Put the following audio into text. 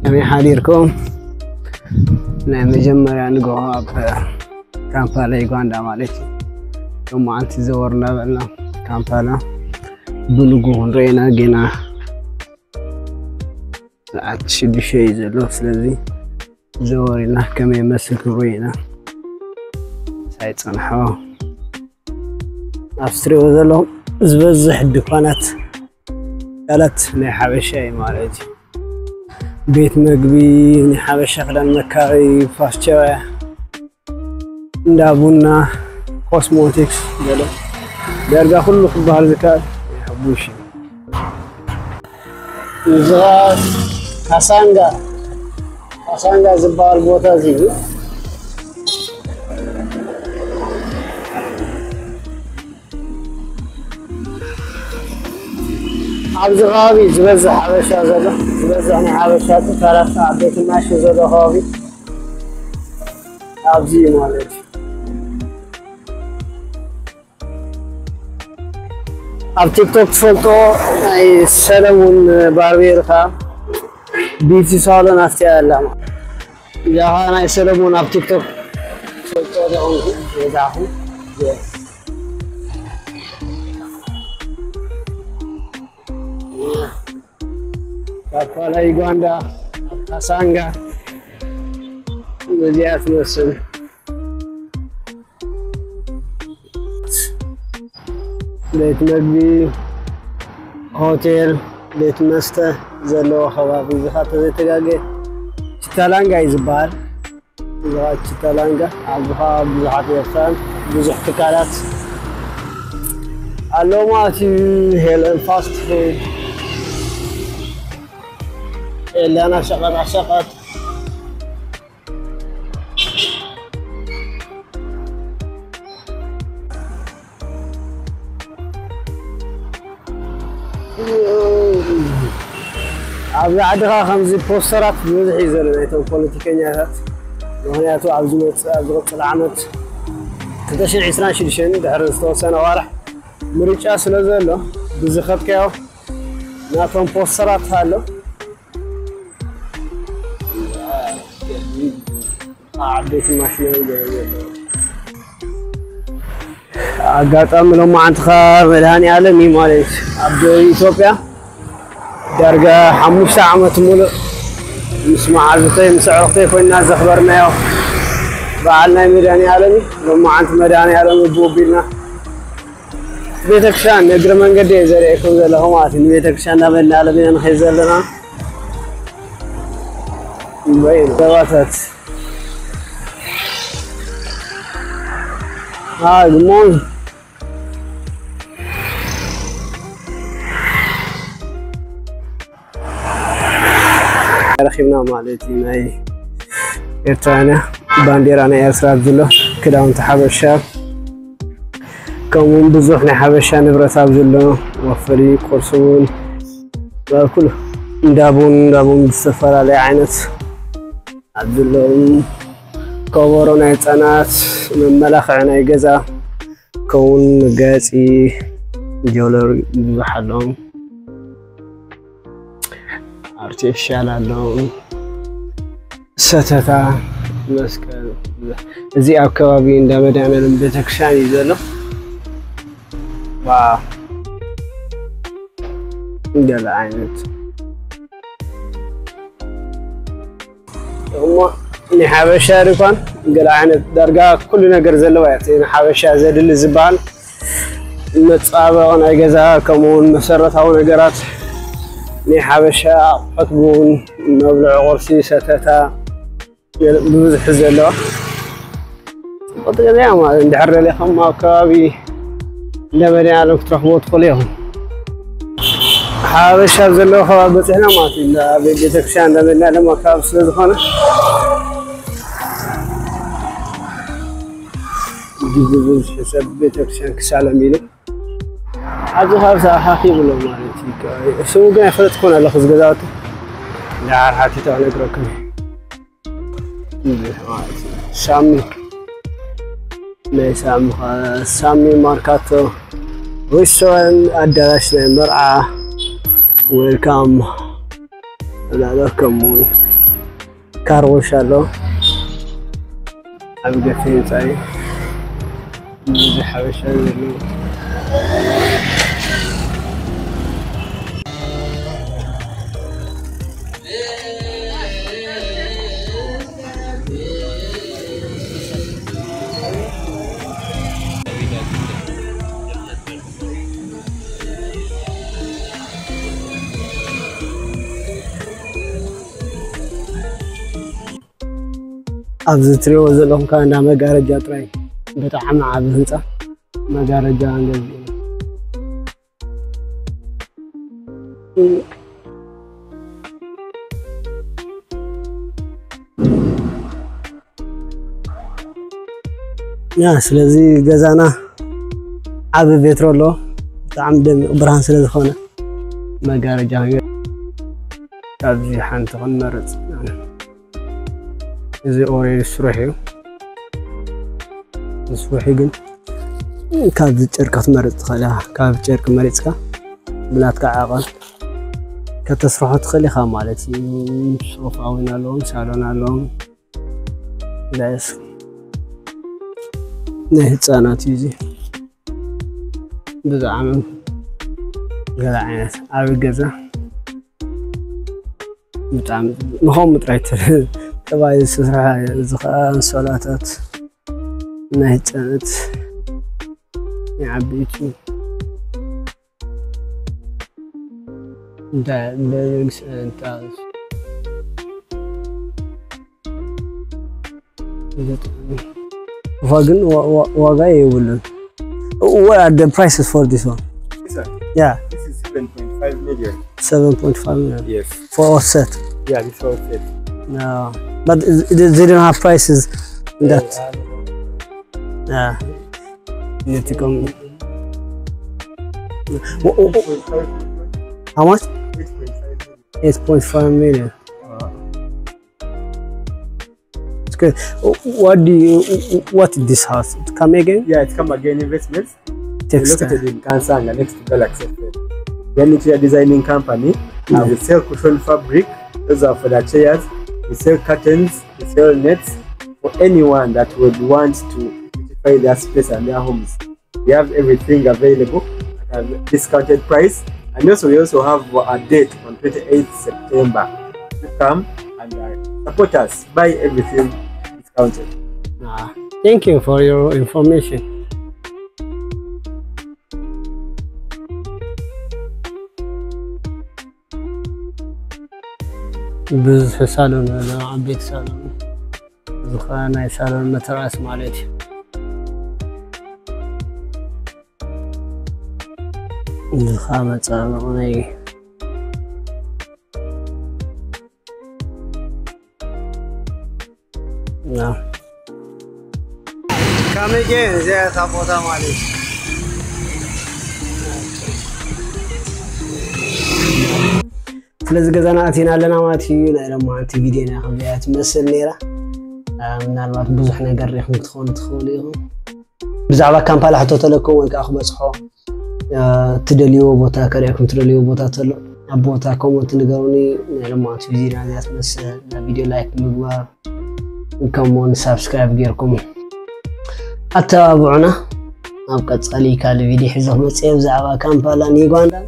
ከመይ ሓዲርኩም? ናይ መጀመርያ ንግሆ ኣብ ካምፓላ ዩጋንዳ ማለት እዩ። ሎማዓንቲ ዘወር እናበልና ካምፓላ ብንግሆ ክንርኢ ኢና። ገና ሰዓት ሽዱሽተ እዩ ዘሎ። ስለዚ ዘወር ኢልና ከመይ ይመስል ክንርኢ ኢና። ሳይጸንሖ ኣብ ስትሪኦ ዘለኹም ዝበዝሕ ድኳናት፣ ትካላት ናይ ሓበሻ እዩ ማለት እዩ። ቤት መግቢ፣ ናይ ሓበሻ ክዳን መካረይ፣ ፋስቸያ፣ እንዳ ቡና፣ ኮስሞቲክስ ገለ፣ ዳርጋ ኩሉ ክበሃል ዝከኣል ይሕቡሽ እዩ። እዚ ኸኣ ካሳንጋ፣ ካሳንጋ ዝበሃል ቦታ እዚ እዩ። ኣብዚ ከባቢ ዝበዝሕ ሓበሻ ዘሎ፣ ዝበዝሕ ናይ ሓበሻ ትካላት ኣብ ቤት ማሽ ዘሎ ከባቢ ኣብዚ እዩ ማለት እዩ። ኣብ ቲክቶክ ትፈልጦ ናይ ሰለሙን ባርቤር ኸኣ ቢቲ ሳሎን ኣፍትያ ኣላ። እዛ ኸኣ ናይ ሰለሙን ኣብ ቲክቶክ ትፈልጦ ዶ ኾንኩም? ገዛኹም። ካምፓላ ዩጋንዳ፣ ካሳንጋ፣ እዚኣ ትመስል። ቤት መግቢ፣ ሆቴል፣ ቤት መስተ ዘለዎ ከባቢ፣ እዚ ኸኣ ተዘይተጋግየ ቺታላንጋ እዩ ዝበሃል። እዚ ኸኣ ቺታላንጋ፣ ኣብዚ ኸኣ ብዙሓት ኤርትራውያን፣ ብዙሕ ትካላት ኣለዉ ማለት እዩ። ሄለን ፋስት ፉድ፣ ኤላና ሸቐጣ ሸቐጥ፣ ኣብዚ ዓዲ ኸኣ ከምዚ ፖስተራት ብብዝሒ እዩ ዘሎ ናይቶም ፖለቲከኛታት። ምኽንያቱ ኣብ ዝመጽእ፣ ኣብ ዝቕጽል ዓመት ክልተ ሽሕን ዕስራን ሽዱሽተን ድሕሪ ዝተወሰነ ኣዋርሕ ምርጫ ስለ ዘሎ፣ ብዝኸድካዮ ናቶም ፖስተራት ኣሎ። ዓበይቲ ማሽነሪ ገለ ዘለዉ። ኣጋጣሚ ሎማዓንቲ ኸኣ መድሃኔ ዓለም እዩ ማለት እዩ። ኣብ ደቡብ ኢትዮጵያ ዳርጋ ሓሙሽተ ዓመት ሙሉእ ምስ መሓዙተይ ምስ ኣዕሩኽተይ ኮይና ዘኽበርናዮ በዓል ናይ መድሃኔ ዓለም እዩ። ሎማዓንቲ መድሃኔ ዓለም እብኡ ኣቢልና ቤተክርስትያን እግረ መንገዲ እየ ዘርእየኩም ዘለኹ ማለት እዩ። ንቤተክርስትያን እናበልና ዓለም ኢና ንኸይድ ዘለና። ወይ ሰባታት። ኣይ፣ good morning። ረኺብና ማለት እዩ። ናይ ኤርትራውያን ባንዴራ ናይ ኤርትራ ኣብ ዘሎ፣ ክዳውንቲ ሓበሻ፣ ከምኡውን ብዙሕ ናይ ሓበሻ ንብረት ኣብ ዘሎ፣ ወፈሪ፣ ቁርሲ እውን፣ ኣብ ኩሉ እንዳ ቡን፣ እንዳ ቡን ዝተፈላለየ ዓይነት ኣብ ዘለዉ፣ ከበሮ ናይ ህጻናት፣ መመላኽዒ ናይ ገዛ፣ ከምኡውን መጋየጺ፣ ጆለሪ ብዙሕ ኣለዉ። ኣርቲፊሻል ኣለዉ። ሰተታ፣ መስቀል፣ ብዙሕ። እዚ ኣብ ከባቢ እንዳ መድኃኔዓለም ቤተክርስትያን እዩ ዘሎ። ዋው። ገለ ዓይነት። እሞ ናይ ሓበሻ ድኳን ገለ ዓይነት ዳርጋ ኩሉ ነገር ዘለዋ እያ። እቲ ንሓበሻ ዘድሊ ዝበሃል መጻባበቒ ናይ ገዛ፣ ከምኡውን መሰረታዊ ነገራት ናይ ሓበሻ ኣቑሑት፣ ቡን፣ መብልዒ ቁርሲ፣ ሰተታ፣ ገለ ብብዝሒ ዘለዋ ጽብቕቲ ገዛ እያ ማለት። እንድሕር ደሊኹም ኣብ ከባቢ እንዳ መድኃኔዓለም ክትረኽብዎ ትኽእሉ ኢኹም። ሓበሻ ኣብ ዘለዎ ከባቢ በጺሕና ማለት እዩ። እንዳ ቤተክርስትያን እንዳ መድኃኔዓለም ኣካባቢ ስለ ዝኾነ፣ ግዜ ብዝሒ ሰብ ቤተክርስትያን ክሳለም ኢሉ ኣብዚ ከባቢ ተኣኻኺቡ ኣሎ ማለት እዩ። ስሙ ግን ኣይፈለጥኩን ኣለኹ፣ እዚ ገዛውቲ። ደሓር ሓቲተ ክነግረኩም እየ። ሳሚ፣ ናይ ሳሚ ኸ-፣ ሳሚ ማርካቶ ሬስቶራንት፣ ኣዳራሽ ናይ መርዓ፣ ዌልካም። ላዕሎ ከምኡ እውን ካርቦሽ ኣሎ። ዓቢ ገፊሕ ህንጻ እዩ። ብዙሕ ሓበሻ እዩ ዘለዎ። ኣብዚ ትሪእዎ ዘለኹም ከዓ እንዳ መጋረጃ ጥራይ፣ ብጣዕሚ ዓቢ ህንፃ መጋረጃ ንገዝእ ኢና። ያ ስለዚ ገዛና ዓቢ ቬትሮ ኣለዎ፣ ብጣዕሚ ደሚቕ ብርሃን ስለ ዝኾነ መጋረጃ ካብዚ ሓንቲ ክንመርጽ። እዚ ኦሬዲ ስሩሕ እዩ። ስሩሕ ግን ካብዚ ጨርቂ ክትመርጽ ትኽእል ኢኻ። ካብ ጨርቂ መሪጽካ ብናትካ ዓቐን ከተስርሖ ትኽእል ኢኻ ማለት እዩ። ሶፋ እውን ኣለዎም፣ ሳሎን ኣለዎም። ዳስ ናይ ህፃናት እዩ እዚ። ብጣዕሚ ገለ ዓይነት ዓቢ ገዛ፣ ብጣዕሚ ንኸምኡ ጥራይ ተባሂሉ ዝተሰርሐ እዩ። እዚ ኸዓ ኣንሶላታት ናይ ህፃናት፣ ናይ ዓበይቲ፣ እንታይ በ-፣ እንታይ እኳ ግን ዋ-፣ ዋ-፣ ዋጋ የብሉን። What are the prices for this one? This one? Yeah. This is seven point five million. Seven point five million. Yes. For offset? Yeah, this for offset. No. But is, they don't have prices in that. Yeah, I don't know. Yeah. You need to come. Wha-, wha-, wha-, eight point five million. How much? Eight point five million. Eight point five million. Uh, It's good. What do you, what is this house? Come again? Yeah, it's Come Again Investments. Text. We're located in Kansanga, next to Galaxy F M. We're an interior designing company. Oh. We sell cushion fabric, those are for the chairs. We sell curtains, we sell nets for anyone that would want to beautify their space and their homes. We have everything available at a discounted price. And also, we also have a date on twenty-eighth September. You come and, uh, support us. Buy everything discounted. Ah, thank you for your information. ብዙሕ ሳሎን ኣሎ፣ ዓበይቲ ሳሎን። እዚ ኸዓ ናይ ሳሎን መተርኣስ ማለት እዩ። እዚ ኸዓ መፀባበቒ ናይ፣ ና። ካሜጌ እዚኣ እታ ቦታ ማለት እዩ። ስለዚ ገዛና ኣቲና ኣለና ማለት እዩ። ናይ ሎማዓንቲ ቪድዮና ከምዚኣ ትመስል ነይራ። አ፣ ምናልባት ብዙሕ ነገር ሪኢኹም ክትኾኑ ትኽእሉ ኢኹም። ብዛዕባ ካምፓላ ሕቶ ተለኩም ወይ ከዓ ክበፅሖ፣ አ፣ ትደልይዎ ቦታ፣ ከርእየኩም ትደልይዎ ቦታ ተሎ፣ ኣብ ቦታ ኮመንት ንገሩኒ። ናይ ሎማዓንቲ ቪድዮና እዚኣ ትመስል። ና ቪድዮ ላይክ ምግባር፣ ከምኡውን ሳብስክራይብ ጌርኩም ኣተባብዑና። ኣብ ቀጻሊ ካልእ ቪድዮ ሒዘ ክመጽእ እየ ብዛዕባ ካምፓላን ዩጋንዳን።